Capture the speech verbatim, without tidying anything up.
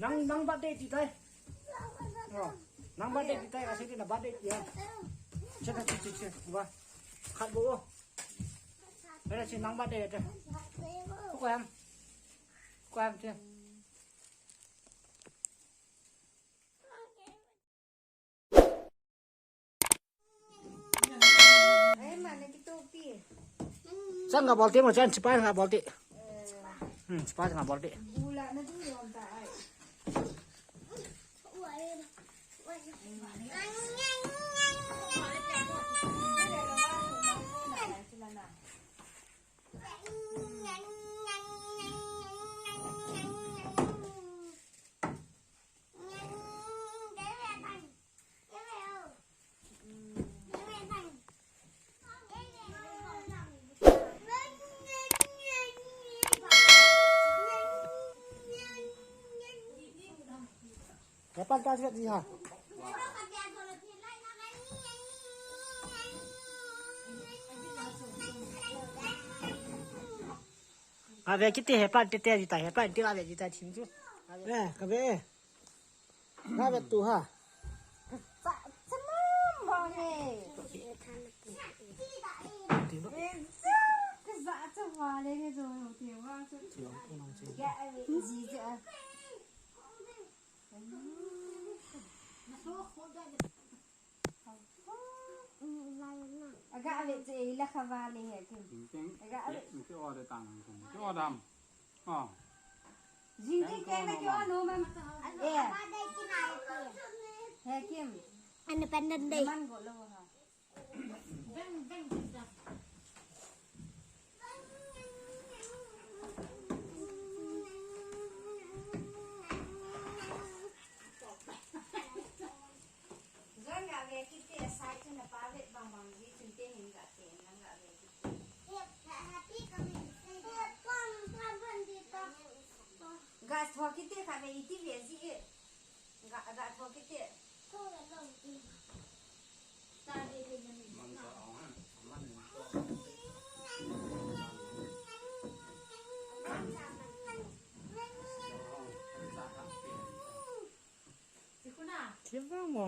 Nang, nang birthday ti tai. Oh, nang birthday ti tai, asei ti na birthday ti ya. Che ta, che, che, che, ba. Khat bo. Bera si nang birthday te. Ko ko yam. Ko yam che. Ai, ma, na kitopi. Chan nga bol ti mo, chan sipai nga bol ti. Hmm, sipai nga bol ti. Bula na du yom ta ai. Kapan ka sikat ji ha? Ka ve kiti he plan te te ji ta, he plan te ka ve ji ta thim chu. Eh, ka ve. Ka ve tu ha. Sa, sa mama he. Ti no. Eh, sa, ka sa cha wa le ne jo ti wa chu. Ti no, ti no, ti no. Ya, eh, ji ja. Aga ave che ila kha vale he Kim. Aga ave. Ki order tang, ki order ham. Oh. Jing ki ke na ki order no mam. Eh. He Kim. Independent Day. Man go lo ha. Zon nga ve kiti asai chun apa vet bang bang ji chun te hin ga te nang nga ve kiti. Ga tho kiti kha ve iti ve ji e. Ga, ga tho kiti. Tiba mo.